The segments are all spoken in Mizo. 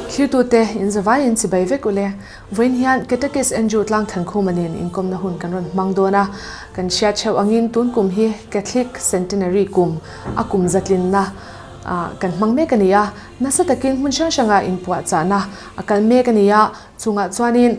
Thirtute in zavai in chibai vek ule. Vawiin hian Catechist Andrew Tlangthankhuma nen inkawmna hun kan rawn hmang dawn a. Kan hriat theuh angin tun kum hi Catholic Centenary kum a kum zatlinna kan hmang mek a ni a. Nasa takin hmun hrang hranga inpuahchahna a kal mek a ni a. Chungah chuanin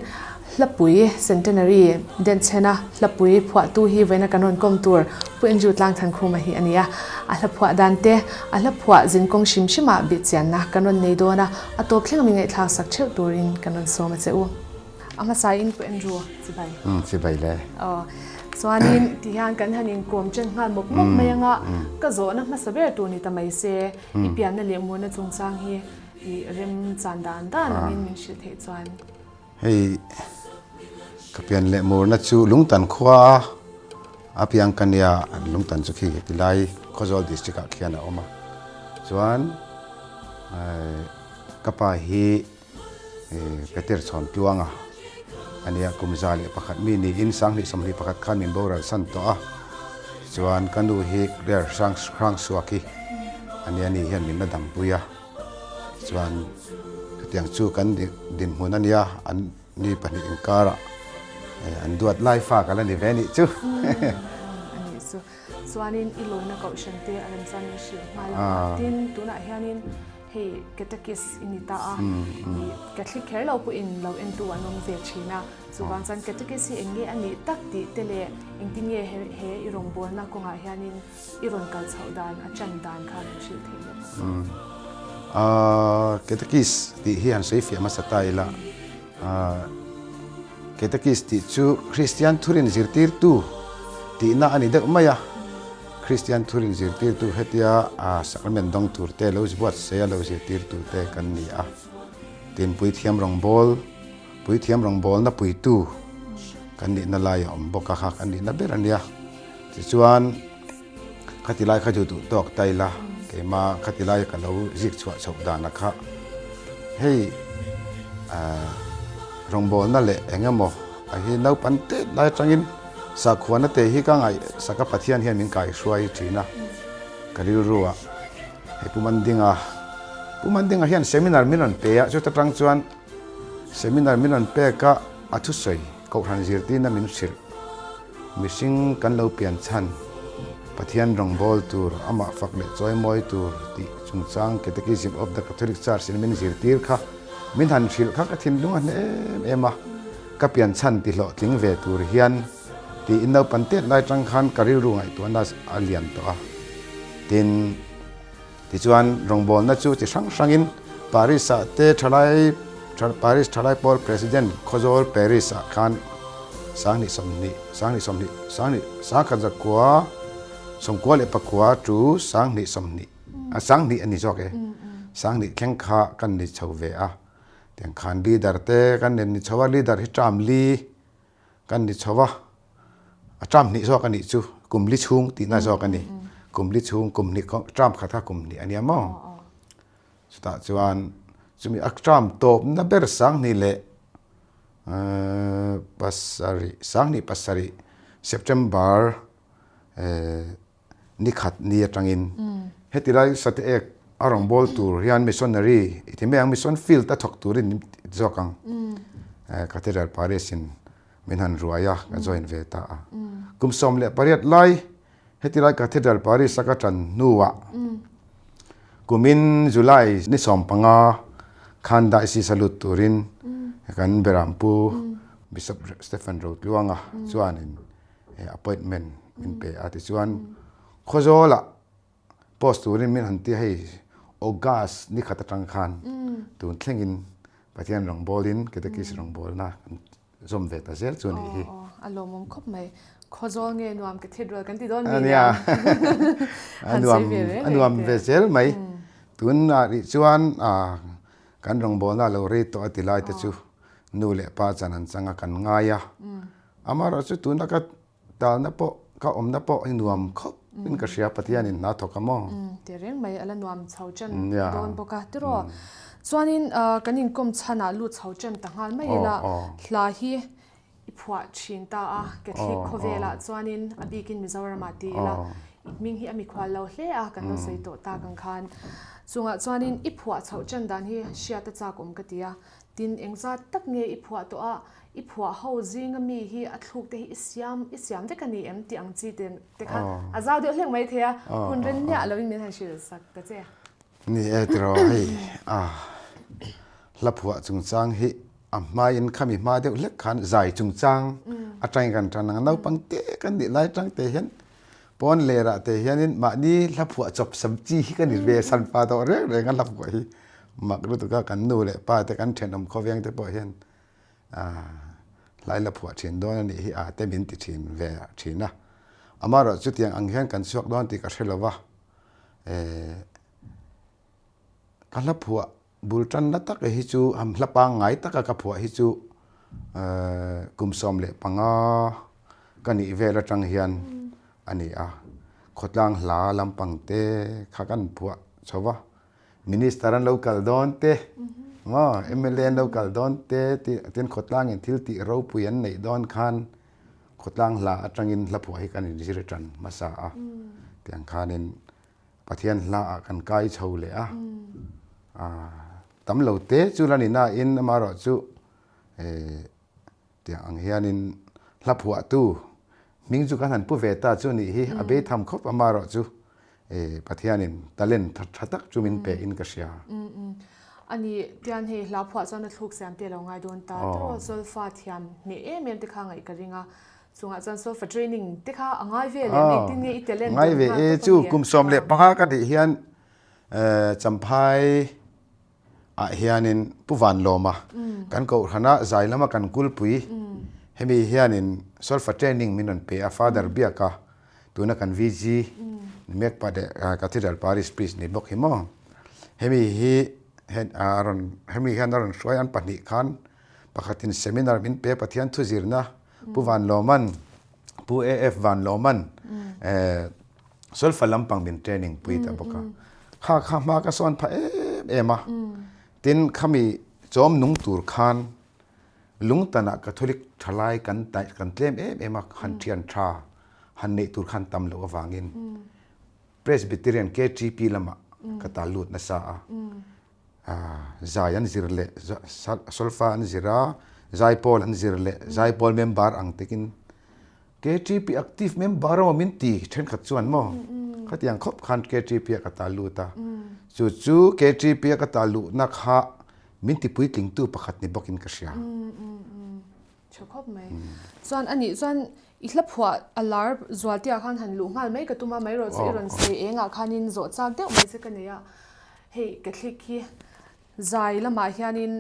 Hlapui Centenary denchhena Hlapui phuahtu hi vawiina kan rawn kawm tur Pu Andrew Tlangthankhuma hi a ni a. A hla phuah dan te, a hla phuah zinkawng hrim hrimah bihchianna kan rawn nei dawn a, a tawp thleng min ngaihthlak sak theuh turin kan rawn sawm a che u. A hmasain Pu Andrew chibai. Umm chibai le. Aw. Chuanin tihian kan han inkawm chen nghal mawp mawp mai anga ka zawhna hmasa ber tur ni ta mai se, i pianna leh murna chungchang hi I rem chan dan dan angin min hrilh theih chuan. Hei ka pian leh murna chu Lungtan khua a piang ka nia, Lungtan chu khi heti lai Khawzawl district ah khian a awm a. Chuan ka pa hi Peter Chhawntluanga a nia, kum 101 mi niin 2021 khan min boral san tawh a. Chuan ka nu hi Claire Hrangsuaki a nia, ni hian min la dampui a. Chuan chutiang chu kan dinhmun a nia, an ni pahnih inkarah an duat lai fa ka la ni ve nih chu. A nih chu. Chuanin i lawina kohhran te a remchan in hrilh nghal a, tin tunah hianin hei catechist i ni ta a, i Catholic kher lo pawhin lo entu an awm ve thin a, chuvang chuan catechist hi eng nge a nih tak tih te leh engtin nge he i rawngbawlna kawngah hianin I rawn kal chhoh dan a chan dan kha min hrilh theih leh bawk si. Catechist tih hi han sawi fiah hmasa ta ila, Catechist tih chu Kristian thurin zirtirtu tihna a ni deuh mai a. Kristian thurin zirtirtu hetia sacrament dawng tur te lo buatsaih a lo zirtirtu te kan ni a. Tin, Puithiam rawngbâwl, Puithiam rawngbâwlna puitu kan nihna lai a awm bawk a kha kan nihna ber a nia. Tichuan, khati lai kha chu duh tawk ta ila, keima khati lai ka lo zik chhuah chhoh dana kha hei rawngbawlna leh eng emaw a hi naupang tet lai atangin sakhuana te hi ka ngaih sak a, Pathian hian min kaihruai thin a, ka rilru ah hei Pu Mandinga, Pu Mandinga hian seminar min rawn pe a, chuta tang chuan seminar min rawn pek a, a thusawi Kohhran zirtirna min hrilh. Mihring kan lo pian chhan, Pathian rawngbâwl tur, amah fak leh chawimawi tur tih chungchang Catechism of the Catholic Church in min zirtir kha min han hrilh kha ka thinlung a hne em em a, ka pian chhan ti hlawhtling ve tur hian tiin naupang tet lai tang khan ka rilru ngaihtuahna a lian tawh a. Tin, tichuan rawngbâwlna chu chi hrang hrangin Paris-ah te thalai Paris thalai pawl President Khawzawl Paris-ah khan 2020, 2020, 20, 19 94 tu 2020, a 20 a ni zawk e, 20 thleng kha kan ni chho ve a, tiang khan leader te kan nen ni chho a, leader hi term li kan ni chho a, a term hnih zawk a nih chu, kum li chhung tihna zawk a ni, kum li chhung kum hnih term khat kha kum hnih a nia maw? Chutah chuan chumi a term tawpna ber 20 leh pasarih 27 September ni khat ni atangin heti lai sate ek a rawn bawl tur hian missionary i ti mai ang mission field a thawk turin zawk ang Cathedral Parish in min han ruai a ka join ve ta a kum 18 lai heti lai Cathedral Parish a ka tan hnuah kumin July ni 15 khan diocese a lut turin kan Berampu Bishop Stephen Rotluanga chuanin appointment min pe a tichuan Khawzawlah post turin min han ti a hei August ni khat atang khan tun thlengin Pathian rawngbawlin Catechist rawngbawlna kan zawm ve ta zel chu a nih hi. A lawmawm khawp mai. Khawzawl nge nuam Cathedral kan ti dawn mi nia. A nuam a nuam ve zel mai. Tunah rih chuan kan rawngbawlna a lo rei tawh a ti lai te chu nu leh pa chan an chang a kan ngai a. Amaherawhchu chu tuna ka talna pawh ka awmna pawh hi nuam khawp in ka hria Pathianin hna thawk a maw? Tih reng mai a la nuam chho chen dawn bawk a tiraw. Chuanin kan inkawm chhanah lut chho chen ta nghal mai ila hla hi i phuah thin ta a Catholic khawvelah chuanin a bikin Mizoramah ti ila. I hming hi a mikhual lo hle a, kan lo sawi tawh tak ang khan. Chungah chuanin i phuah chhoh tan dan hi hriat a chak awm ka ti a. Tin, engzat tak nge i phuah tawh a, i phuah ho zinga mi hi a thluk te hi i siam i siam vek a ni em tih ang chi te te kha a zau deuh hlek mai thei a, hun ren miah lovin min han hrilh sak ta che. Ni e tiraw hei a hla phuah chungchang hi a hmain khami hma deuh hlek khan zai chungchang atangin kan tan ang a, naupang te kan nih lai atang te hian pawn lerah te hianin mahni hla phuah chawp sam chi hi ka ni ve san pa tawh reng reng a hla phuah hi mak lutuk a kan nu leh pa te kan thenawm khawveng te pawh hian hlai la phuah thin dawn a nih hi a te min ti thin ve thin a amaherawhchu chutiang ang hian kan chhuak dawn tih ka hre lo va ka hla phuah Bul tanna tak hi chu hla pangngai taka ka phuah hi chu kum 15 ka nih vel atang hian a ni a. Khawtlang hla lampang te kha kan phuah chho va, Minister an lo kal dawn te, maw mla an lo kal dawn te tin khawtlangin thil tih ropui an neih dawn khan khawtlang hla atangin hla phuah hi kan inzir tan hmasa a, tiang khanin Pathian hla ah kan kai chho leh a, tam lo te chu la ni nain amaherawh chu tiang ang hianin hla phuahtu hming chu kan han pu ve ta chu nih hi a beitham khawp amaherawh chu Pathianin talent tha tak chu min pe in ka hria. Ani tian hei hla phuah chuan a thluk siam te a lo ngai dawn ta tawh solfa thiam hneh em em te kha ngaih ka ring a. Chungah chuan solfa training te kha a ngai ve leh engtin nge i talent Ngai ve e chu kum 15 ka nih hian Champhai ah hianin Pu Vanlawma kan kohhrana zai lama kan kulpui hemi hianin solfa training min rawn pe a Father Biaka tuna kan VG ni mek pah leh Cathedral Parish Priest ni bawk hi maw hemi hi a rawn hemi hian a rawn hruai an pahnih khan pakhatin seminar min pe a Pathian thuzirna Pu Vanlawman, Pu AF Vanlawman solfa lampang min training pui ta bawk a. Kha kha hma ka sawn phah em em a. Tin khami chawm nung tur khan lungtanah Catholic thalai kan kan tlem em em a, han thian tha han neih tur khan tam loh avangin Presbyterian KTP lamah ka tal lut nasa a. Zai an zir leh solfa an zir a, zaipawl an zir leh zaipawl member ang takin KTP active member emaw min ti thenkhat chuan maw khatiang khawp khan KTP ah ka ta lut a, chu chu KTP a ka ta luhna kha min ti puitlingtu pakhat ni bawkin ka hria. Tha khawp mai. Chuan a nih chuan i hla phuah a lar zual tih ah khan han luh nghal mai ka tum a, mai rawh chu i rawn sawi eng ah khanin zawh chak deuh mai che ka nei a. Hei Catholic hi zai lamah hianin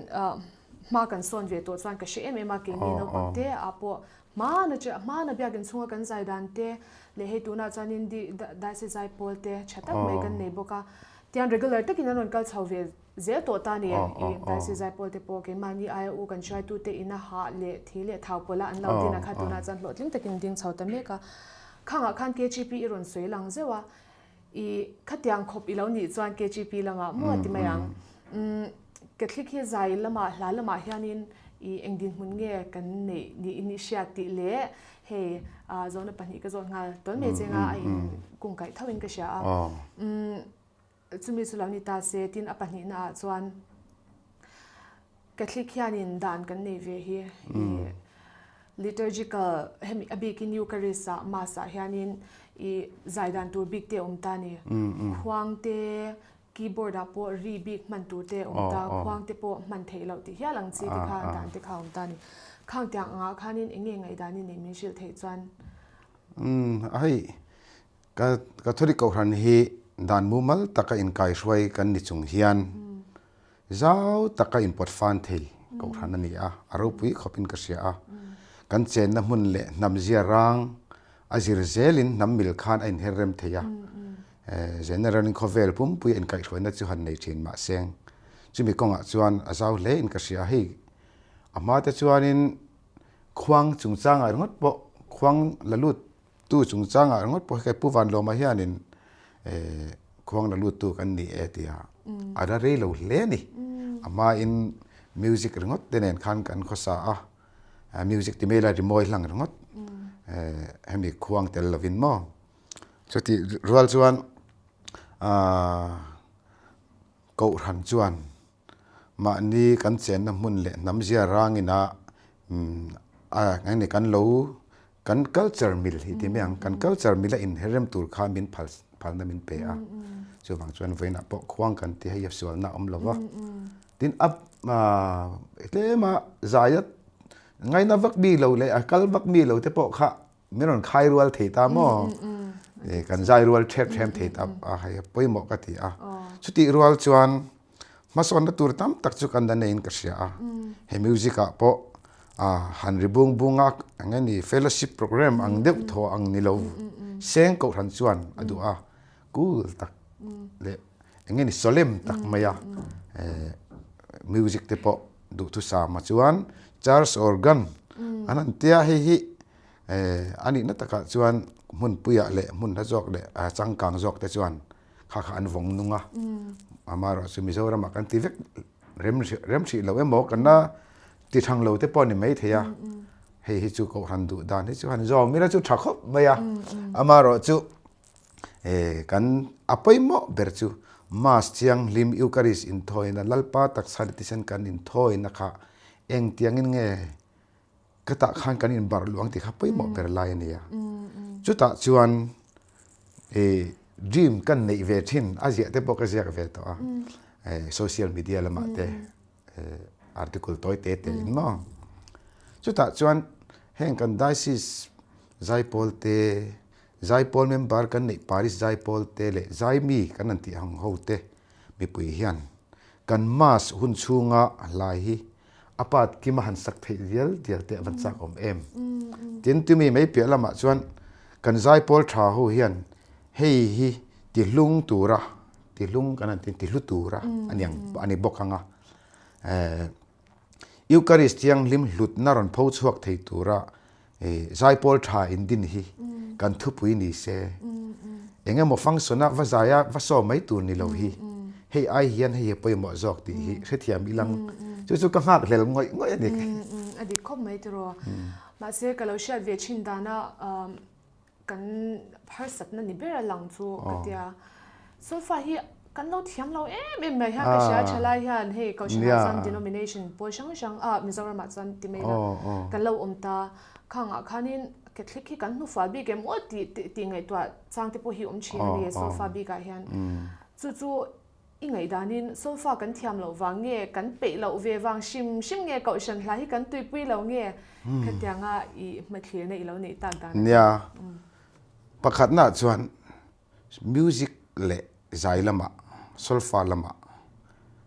hma kan sawn ve tawh chuan ka hre em em a, keini naupang te ah pawh hmana che hmana biakin chhunga kan zai dan te leh hei tunah chuanin Diocese zai pawl te tha tak mai kan nei bawk a. Tian regular takin an rawn kal chho ve Zel tawh ta ni i Daisy Zaipawl te pawh keimahni aia u kan hruaitute ina hah leh thi leh thau pawlh a an lo din a kha tunah chuan hlawhtling takin ding chho ta mek a. Khangah khan KGP i rawn sawi lang zeuh a, i khatiang khawp i lo nih chuan KGP lamah maw a ti mai ang. Umm Catholic hi zai lamah hla lamah hianin i eng dinhmun nge kan neih niin i hriat tih leh hei zawhna pahnih ka zawt nghal tawn mai chenga a in kungkaih tho in ka hria a. Umm. Chumi chu lo ni ta se, tin a pahnihna ah chuan Catholic hianin dan kan nei ve hi i liturgical hemi a bikin Eucharist ah Mass ah hianin i zai dan tur bik te a awm ta a ni. Khuang te, keyboard ah pawh ri bik hman tur te a awm ta, khuang te pawh hman theih loh tih hial ang chi te kha dan te kha a awm ta a ni. Khang tiang angah khanin eng nge ngaihdan i neih min hrilh theih chuan? Umm hei Catholic Kohhran hi dan mumal taka inkaihruai kan ni chung hian zau taka inpawt fan thei Kohhran a ni a, a ropui khawpin ka hria a. Kan chenna hmun leh hnam zia rang a zir zelin hnam mil khan a inher rem thei a. General in khawvel pumpui inkaihhruaina chu han nei thin mahse chumi kawngah chuan a zau hle in ka hria a. Hei a hma te chuanin khuang chungchangah ringawt pawh khuang la lut Tu chungchangah ringawt pawh hi Pu Vanlawma hianin khuang la luttu kan ni e tia a la rei lo hle a ni. A hmain music ringawt te nen khan kan khawsa a, music ti mai la rimawi hlang ringawt hemi khuang tel lovin maw. Chutih rual chuan Kohhran chuan mahni kan chenna hmun leh hnam zia rangina eng kan lo kan culture mil hi ti mai ang, kan culture mila inherrem tur kha min phal phalna min pe a. Chuvang chuan vawiinah pawh khuang kan ti hei a sualna a awm lo va. Tin a tlema zaia ngaina vak mi lo leh a kal vak mi lo te pawh kha min rawn khai rual thei ta maw? Kan zai rual ṭhep ṭhem thei ta a hei a pawimawh ka ti a. Chutih rual chuan hmasawnna tur tam tak chu kan la neiin ka hria a. He music ah pawh han ri bung bung a eng nge ni fellowship program ang deuh thaw ang ni lo seng kohhran chuan a duh a cool tak leh eng nge ni solemn tak mai a music te pawh duhthusam a chuan church organ an han tia hei hi A nihna takah chuan hmunpuiah leh hmun hla zawk leh changkang zawk te chuan kha kha an vawng nung a. Amaherawhchu Mizoramah kan ti vek rem rem hrih lo emaw kan la ti thang lo te pawh a ni mai thei a. Hei hi chu Kohhran duh dan hi chu han zawm ila chu tha khawp mai a. Amaherawhchu kan a pawimawh ber chu Mass thianghlim Eucharist inthawina Lalpa taksa leh thisen kan inthawina kha engtiangin nge Ka tah khan kan inbarh luh ang tih kha pawimawh ber lai a nia. Chutah chuan i dream kan neih ve thin a ziah te pawh ka ziak ve tawh a, social media lamah te article tawi te te in maw. Chutah chuan heng kan diocese zaipawl te, zaipawl member kan neih parish zaipawl te leh zaimi kan han tih ang ho te mipui hian kan mass hun chhunga hlai hi A part kim a han sak theih dial dial te a van chak awm em. Tin tumi mai piah lamah chuan kan zaipawl tha ho hian hei hi tihlung tura tihlung kan han ti tihlu tura a ni ang a ni bawk ang a. Eucharist thianghlim hlutna rawn pho chhuak thei tura Zaipawl tha in din hi kan thupui ni se. Eng emaw function a va zai a va saw mai tur ni lo hi hei ai hian hei hi pawimawh zawk tih hi hrethiam ilang chu chu ka nghak hlel ngawih ngawih a ni. A dik khawp mai tiraw. Mahse ka lo hriat ve thin dana Kan harsatna ni ber a lang chu ka tia. Solfa hi kan lo thiam lo em em mai hian ka hria thalai hian hei Kohhranah chuan denomination pawl hrang hrang a Mizoramah chuan ti mai la kan lo awm ta. Khangah khanin Catholic hi kan hnufual bik em aw tih tih ngaihtuah chang te pawh hi awm thin a ni solfa bikah hian. Chu chu I ngaihdanin solfa kan thiam loh vang nge, kan peih loh ve vang hrim hrim nge, Kohhran hla hi kan tuipui lo nge? Khatianga i hmathlirna i lo neih tak dan a Nia, pakhatnaah chuan music leh zai lamah, solfa lamah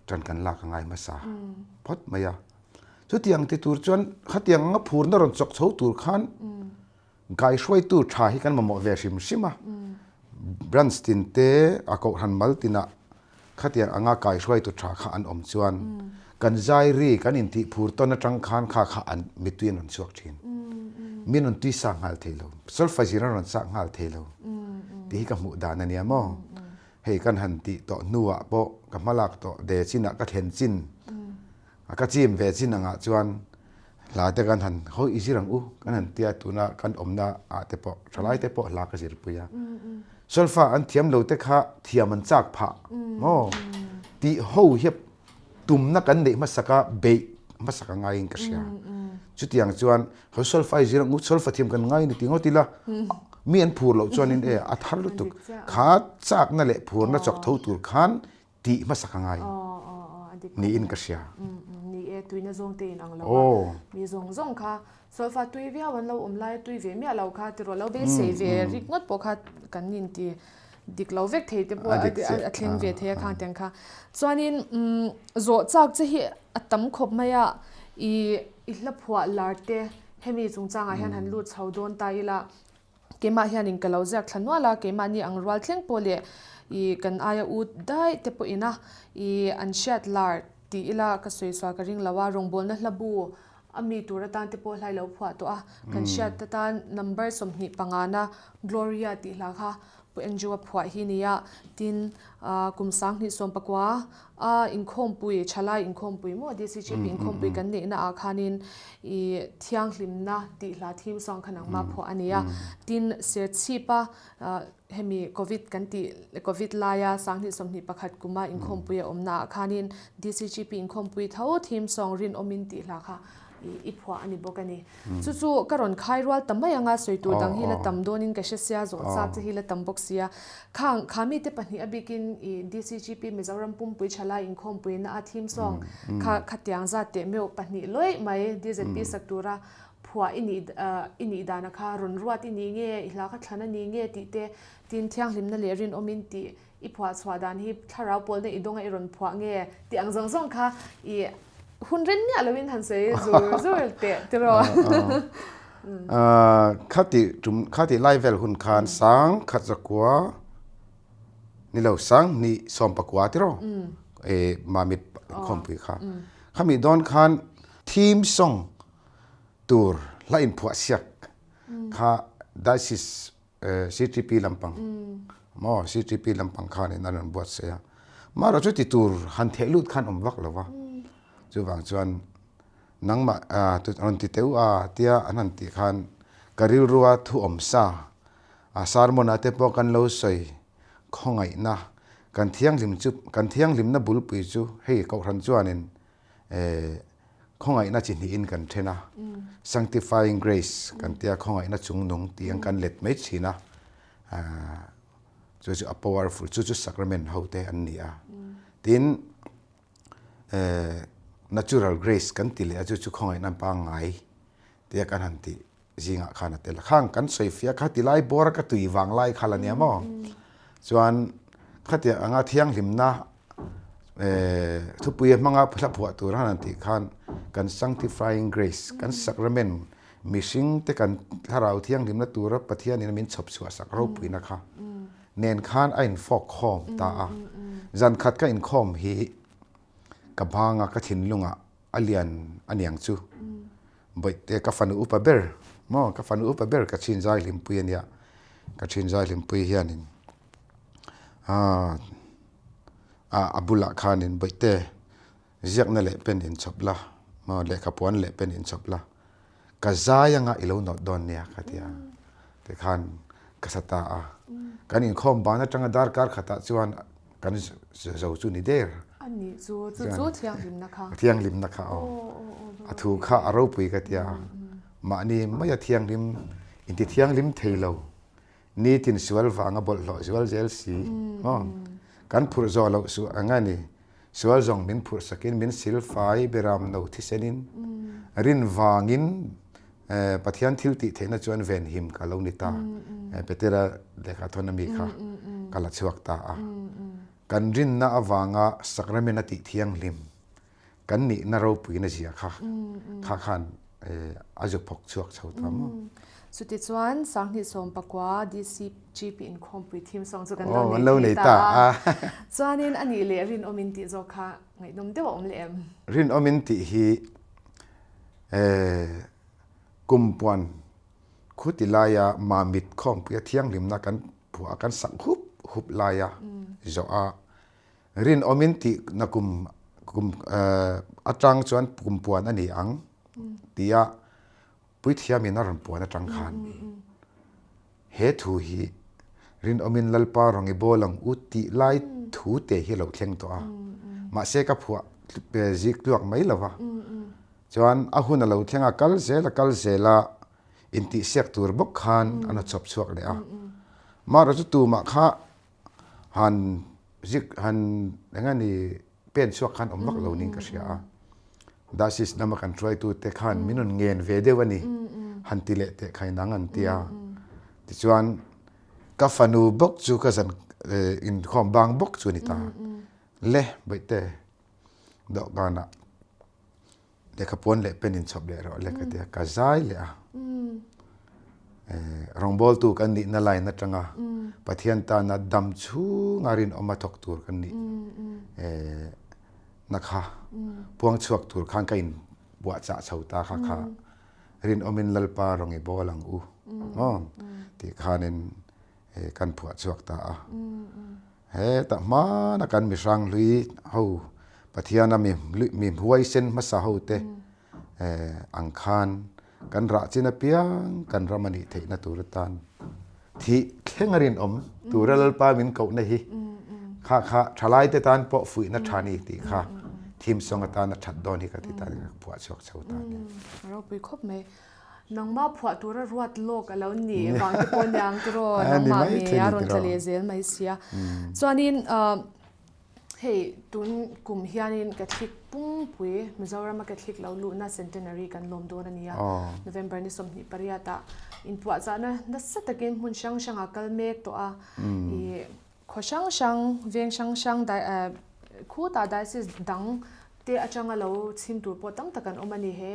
ṭan kan lak a ngai hmasa phawt mai a. Chutiang ti tur chuan khatiang anga phurna rawn chawk chho tur khan Kaihruaitu tha hi kan mamawh ve hrim hrim a, branch tin te a kohhran mal tinah khatiang anga kaihruaitu tha kha an awm chuan kan zai ri kan intih phur tawn atang khan kha kha an mittui an rawn chhuak thin. Min rawn tui sak nghal thei lo, solfa zir an rawn sak nghal thei lo tih hi ka hmuh dan a nia maw. Hei kan han tih tawh hnuah pawh ka hmalak tawh de chinah ka thlen chin A ka chim ve chin angah chuan hla te kan han hawi i zir ang u kan han tia tuna kan awmna ah te pawh thalai te pawh hla ka zirpui a. Solfa an thiam lo te kha thiam an chak phah maw tih ho hiap tumna kan neih hmasaka beih hmasak a ngaiin ka hria. Chutiang chuan hawi solfa i zir ang u solfa thiam kan ngai ni ti ngawt ila mi an phur loh chuanin e a thar lutuk kha chakna leh phurna chawk tho tur khan tih hmasak a ngai niin ka hria. Ni e, tuina zawng te in ang lo a, mi zawng zawng kha solfa tui viau an lo awm lai a tui ve miah lo kha tiraw lo beisei ve rik ngawt pawh kha kan inti dik lo vek thei te pawh a thleng ve thei a khang tiang kha. Chuanin zawh chak che hi a tam khawp mai a, i i hla phuah lar te hemi chungchangah hian han lut chho dawn ta ila Keimah hianin ka lo ziak thla nual a, keimahni ang rual thleng pawh leh ih kan aia u daih te pawhin a ih an hriat lar tih ila ka sawi sual ka ring lo a, rawngbawlna hla bu a mi tur atan te pawh hlai lo phuah tawh a, kan hriat atan number 25 na Gloria tih hla kha. Pu Andrew-a phuah hi nia, tin kum 2019 a inkhawmpui, thalai inkhawmpui maw DCGP inkhawmpui kan neihna ah khanin i thianghlimna tih hla theme song kha nangmah phuah a nia. Tin, Serchhipa hemi Covid kan tih Covid laia 2021 kuma inkhawmpui a awmna ah khanin DCGP inkhawmpui tho theme song rinawmin tih hla kha i phuah a ni bawk a ni. Chu chu ka rawn khai rual ta mai anga sawi tur dang hi la tam dawnin ka hre sia, zawh chak te hi la tam bawk sia. Khang kha mite pahnih a bikin i DCGP Mizoram pumpui thalai inkhawmpuina a theme song kha khatiang zat teh meuh pahnih lawih mai DZP sak tura phuah i nih i nih dana kha rawn ruat i ni nge, i hla kha thlan a ni nge tih te tin thianghlimna leh rinawmin tih I phuah chhuah dan hi thlarau pawlna i dawnga i rawn phuah nge tih ang zawng zawng kha i hun ren miah loin han sawi zur zur teh tiraw. Khati tum khati lai vel hun khan sang khat zakua ni lo sang ni sawm pakua tiraw e mamit khawmpui kha khami dawn khan theme song tur hla in phuah siak kha diocese CTP lampang maw CTP lampang khanin an rawn buatsaih a, marawh chu ti tur han theh lut khan awm vak lo va, chuvang chuan nangmah rawn ti teuh a tia an han tih khan ka rilrua thu awm sa a sermon ah te pawh kan lo sawi khawngaihna kan thianghlim chu kan thianghlimna bulpui chu hei kohhran chuanin Khawngaihna chi hnihin kan then a, Sanctifying Grace kan tia khawngaihna chungnung tih ang kan let mai thin a, chu chu a powerful, chu chu sacrament ho te an ni a. Tin, Natural Grace kan ti leh a, chu chu khawngaihna pangngai tia kan han tih zingah khan a tel a. Khang kan sawi fiah kha tilai bawra ka tui vang lai kha la nia maw? Chuan khatiang anga thianghlimna thupui a hmanga hla phuah tur han an tih khan kan sanctifying grace, kan sacrament, mihring te kan thlarau thianghlimna tura Pathianin min chhawp chhuah sak ropuina kha nen khan a infawk khawm ta a. Zan khat ka inkhawm hi ka banga ka thinlungah a lian a niang chu Bawihte ka fanu upa ber maw ka fanu upa ber ka chhin zai hlimpui a nia ka chhin zai hlimpui hianin aaa a bulah khanin Bawihte ziakna leh pen inchhawp la maw lehkha puan leh pen inchhawp la ka zai anga i lo nawt dawn nia ka ti a tikhan ka sa ta a kan inkhawm ban atanga darkar khatah chuan kan zo chu ni der. A nih chu, chu chu thianghlimna kha. Thianghlimna kha aw. A thu kha a ropui ka tia. Mahni maia thianghlim, inti thianghlim thei lo. Nitin sual vanga bawlhhlawh zual zel si. Aw. Kan phurh zawh loh suh ang a ni. Sual zawng min phurh sakin min silfai beram no thisenin rin vangin Pathian thil tih theihna chuan venhim ka lo ni ta. Petera lehkha thawn ami kha ka la chhuak ta a. Kan rinna avanga sacrament a tih thianghlim kan nihna ropuina zia kha kha khan a zu phawk chhuak chho ta maw. Chutichuan 2019 DCGP inkhawmpui theme song chu kan lo nei thei ta a. Chuanin a nih leh rinawmin tih zawk kha ngaihnawm deuh a awm leh em? Rinawmin tih hi Kumpuan khuti laia Mamit khawmpuia thianghlimna kan phuah a, kan sak hup hup laia zawh a, rinawmin tihna kum kum atang chuan kumpuan a ni ang tia Puithiamin a rawn puan atang khan he thu hi rinawmin Lalpa rawn i bawl ang u tih lai thu te hi a lo thleng tawh a, mahse ka phuah zik tluak mai lo va. Chuan a hun a lo thleng a, kal zel a kal zel a, intihsiak tur bawk khan an ha chawp chhuak leh a. Mahrawh chu tumah kha han zik han eng nge ni pen chhuak khan awm vak lo niin ka hria a. Diocese lama kan hruaitute khan min rawn ngen ve deuh a ni, han ti leh teh khain ang an ti a. Tichuan ka fanu bawk chu ka zan inkhawm bang bawk chu a ni ta. Le Bawihte dawhkanah lehkha puan leh pen inchhawp leh rawh le ka ti a, ka zai leh a. Rawngbawltu kan nihna line atanga Pathian tana dam chhunga rinawma thawk tur kan nih na kha puang chhuak tur khan ka in buahchah chho ta kha kha rinawmin Lalpa rawn i bawl ang u maw tih khanin. Kan phuah chhuak ta a. Hetah hmana kan mihrang hlui ho Pathiana mi mi huaisen hmasa ho te ang khan kan rah chin apiang kan ram a nih theihna tur atan thih thleng a rinawm tura Lalpa min kohna hi kha kha thalai te tan pawh fuihna tha ni tih kha thim sawng atan a that dawn hi ka ti tan ka phuah chhuak chho ta a ni. Ropui khawp mai. Nangmah phuah tura ruat lawk a lo ni vang te pawh niang tiraw nangmah nge a rawn tla leh zel mai sia. Chuanin hei tun kum hianin Catholic pungpui Mizorama Catholic lo luhna Centenary kan lawm dawn a ni a. November ni 28 ah inpuahchahna nasa takin hmun hrang hrangah kal mek tawh a. Ih Khaw hrang hrang, veng hrang hrang khutah diocese dang te atanga lo chhim tur pawh tam tak an awm a ni he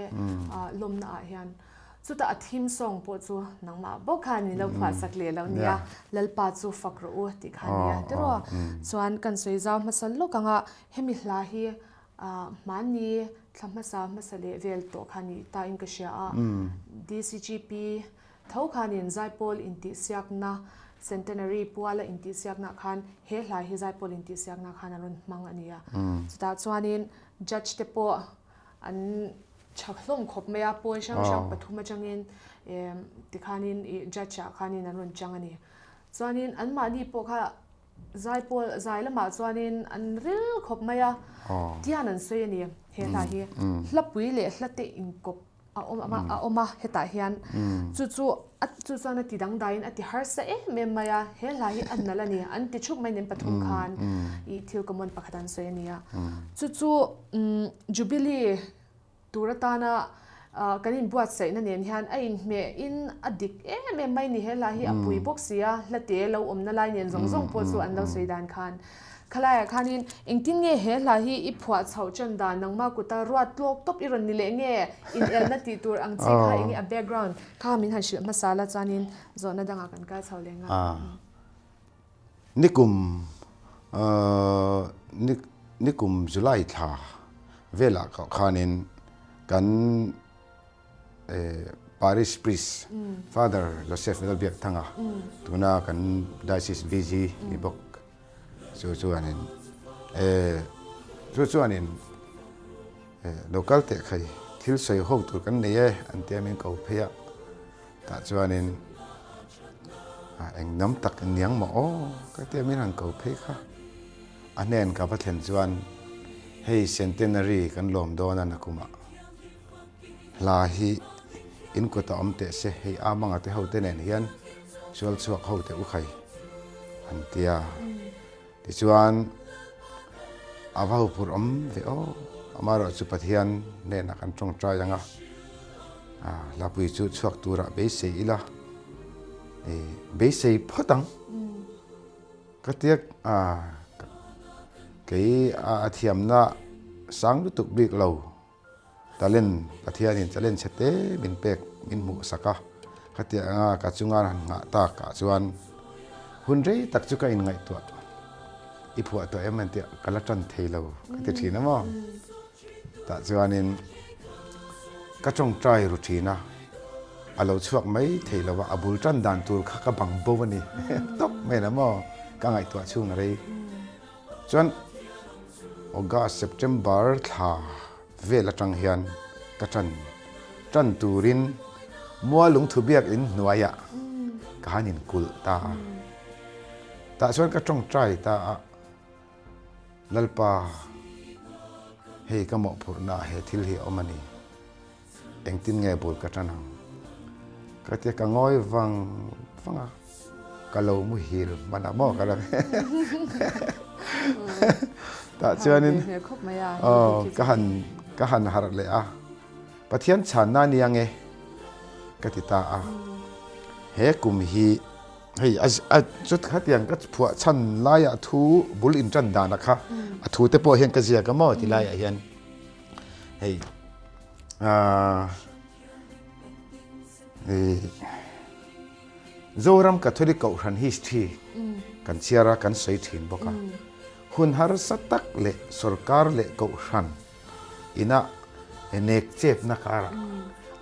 lawmna ah hian. Chutah a theme song pawh chu nangmah bawk khan min lo phuahsak leh lo nia, Lalpa chu fak rawh u tih kha a nia tiraw. Chuan kan sawi zau hmasa lawk anga hemi hla hi hmanni thla hmasa hmasa leh vel tawh kha ni ta in ka hria a, DCGP Tho khanin Zaipawl intihsiakna, Centenary puala intihsiakna khan he hla hi Zaipawl intihsiakna khan a rawn hmang a ni a. Chutah chuanin Judge te pawh an tha hlawm khawp mai a, pawl hrang hrang pathum atangin tikhanin ih Judge ah khanin an rawn chang a ni. Chuanin anmahni pawh kha Zaipawl zai lamah chuanin an ril khawp mai a, tian an sawi a ni he hla hi. Hlapui leh hlate inkawp a awm a a awm a hetah hian chu chu a chu chuan a ti dangdaiin a ti harsa em em mai a he hla hi a nalh a ni an ti thup mai nen pathum khan ih thil common pakhat an sawi a ni a chu chu umm jubilee tur atana ah kan inbuatsaihna nen hian a inhmeh in a dik em em mai a ni he hla hi a pui bawk si a hla te lo awmna lai nen zawng zawng pawh chu an lo sawi dan khan. Khalaiah khanin engtin nge he hla hi i phuah chhoh ṭan dan nangmah kuta ruat tlawk tawp i rawn ni leh nge inelna tih tur ang chi kha enge a background kha min han hrilh hmasa la chuanin zawhna dangah kan kal chho leh nghal. Nikum nikum July thla velah khanin kan Parish Priest Father Joseph Lalbiakthanga tuna kan Diocese VG ni bawk chu chuanin chu chuanin lo kal teh khai thil sawi ho tur kan nei e an tia min ko phei a tah chuanin eng hnam tak niang maw aw ka tia min han ko phei kha a hnen ka va thlen chuan hei Centenary kan lawm dawn a nakumah. Hla hi in kut a awm teh se, hei a manga te ho te nen hian sual chhuak ho teh u khai an tia. Tichuan a va ho phur awm ve aw, amaherawh chu Pathian hnenah kan tawngtai ang a, hlapui chu chhuak turah beisei ila, beisei phawt ang. Ka tiak a, kei a thiamna sang lutuk bik lo. Talent, Pathianin talent chhe te min pek min hmuh sak a, khatiang anga ka chunga han nghah tak ah chuan hun rei tak chu ka inngaihtuah i phuah tawh em antia ka la tan thei lo ka ti thin a maw. Tah chuanin ka tawngtai ru thin a, a lo chhuak mai thei lo a, a bul tan dan tur kha ka bang bo a ni tawp mai la maw ka ngaihtuah chhung a rei. Chuan August, September thla vel atang hian ka tan tan turin Mualungthu biakinn hnuaiah ka han inkulh ta a. Tah chuan ka tawngtai ta a, Lalpa, hei ka mawhphurhnaah he thil hi a awm a ni. Engtin nge bul ka tan ang? Ka tia ka ngawi vang vang a, ka lo muhil hman a maw ka lo tah chuanin aw ka han ka han harh leh a, Pathian chhanna a nia nge ka ti ta a, he kum hi hei a chu khatiang ka phuah chhan laiah thu bul intan dana kha a thu te pawh hian ka ziak a maw ti laiah hian. Hei Zoram Catholic Kohhran history kan chhiar a, kan sawi thin bawk a. Hun harsa tak leh sorkar leh Kohhran ina nek chepna karah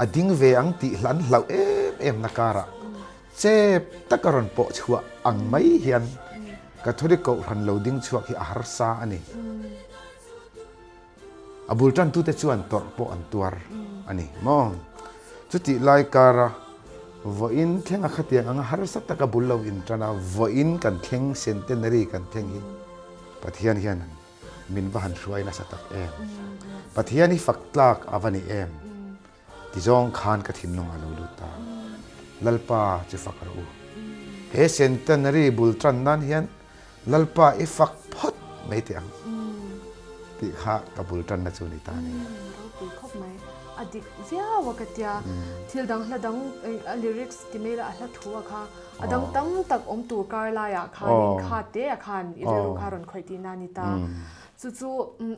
a ding ve ang tih an hlauh em em na karah. Chep taka rawn pawh chhuah ang mai hian Catholic Kohhran lo ding chhuak hi a harsa a ni. A bul tantute chuan tawrh pawh an tuar a ni maw? Chutih lai kara vawiin thleng a khatiang anga harsa taka bul lo intan a, vawiin kan thleng centenary kan thleng hi Pathian hian min va han hruai nasa tak em? Pathian hi fak tlak a va ni em? Tizawng khan ka thinlung a lo lut ta. Lalpa chu fak rawh u. He centenary bul tan nan hian Lalpa i fak phawt mai teh ang tih kha ka bul tanna chu ni ta a ni. Ropui khawp mai. A dik viau a ka tia. Thil dang hla dang a lyrics ti mai la a hla thu a kha a dang tam tak awm tur kar laiah khanin kha te a khan i rilru kha rawn khawih tihna a ni ta. Chu chu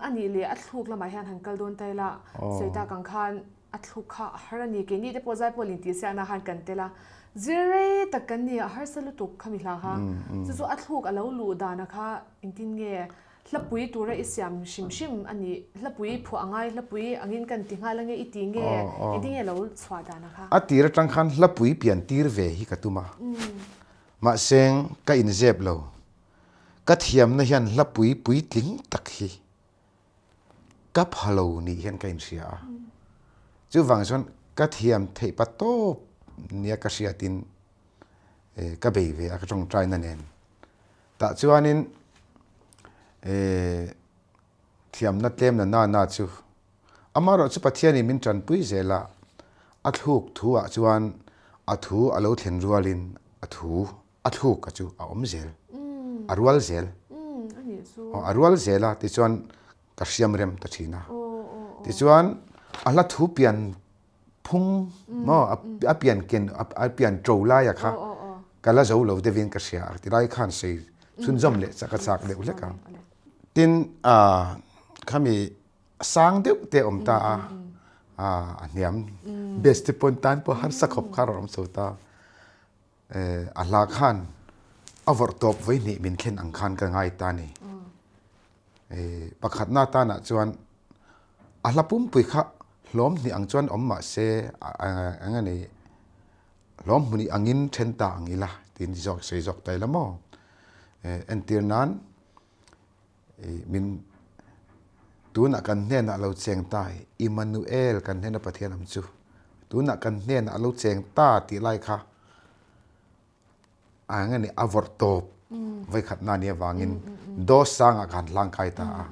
a nih leh a thluk lamah hian han kal dawn ta ila sawi tak ang khan a thluk kha a har a ni. Keini te pawh zaipawl intihsiakna khan kan tel a, zir rei tak kan ni a, harsa lutuk khami hla kha. Chu chu a thluk a lo luh dana kha engtin nge hlapui tura i siam hrim hrim a nih, hlapui phuah a ngai, hlapui angin kan ti nghal ange i ti nge, engtin nge lo chhuah dana kha? A tir atang khan hlapui pian tir ve hi ka tum a, mahse ka inzep lo. Ka thiamna hian hlapui puitling tak hi ka pha lo nih hian ka inhria a. Chuvang chuan ka thiam theih pa tawp nia ka hriatin ka bei ve a ka tawngtaina nen. Tah chuanin thiamna tlemna na na chu amaherawh chu Pathianin min tanpui zel a, a thluk thu ah chuan a thu a lo thlen rualin a thu a thluk a chu a awm zel a rual zel a rual zel a tichuan ka hriam rem ta thin a tichuan a hla thu pian phung maw a pian ken a pian to lai a kha ka la zo lo deuhin ka hria a tilai khan sei chhunzawm leh chak a chak deuh hlek a tin a khami sang deuh te awm ta a a hniam best te pawn tan pawh harsa khawp kha rawn awm chho ta. A hla khan a vawrh tawp vawi hnih min thlen ang khan ka ngai ta ni. Pakhatna tanah chuan a hla pumpui kha hlawm hnih ang chuan awm mah se eng nge ni hlawm hmuhnih angin then ta ang ila tiin zawk sawi zawk ta ila maw. Entir nan min tunah kan hnenah lo cheng ta Immanuel kan hnena Pathian awm chu tunah kan hnenah lo cheng ta tih lai kha a eng nge a vawrh tawp vawikhat na nia vangin dawt sangah khan hlang kai ta a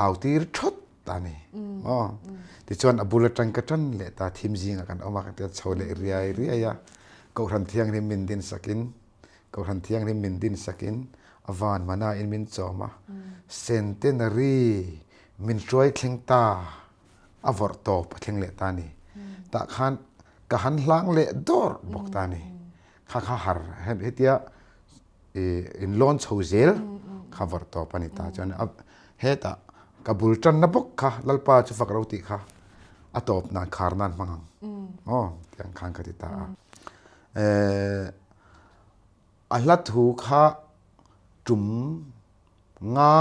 au tir thawt ta ni aw tichuan a bul atang ka tan leh ta thim zingah kan awm a kan chho leh riai riai a Kohhran Thianghlim min din sakin Kohhran Thianghlim min din sakin a van mana in min chawm a, Centenary min hruai thleng ta, a vawrh tawp a thleng leh ta a ni. Tah khan ka han hlang leh dawr bawk ta a ni. Kha kha har hetia in lawn chho zel kha vawrh tawp a ni ta. Chuan hetah ka bul tanna bawk kha Lalpa chu fak ro tih kha a tawp nan khar nan hmang ang. Aw tiang khan ka ti ta a. A hla thu kha tum nga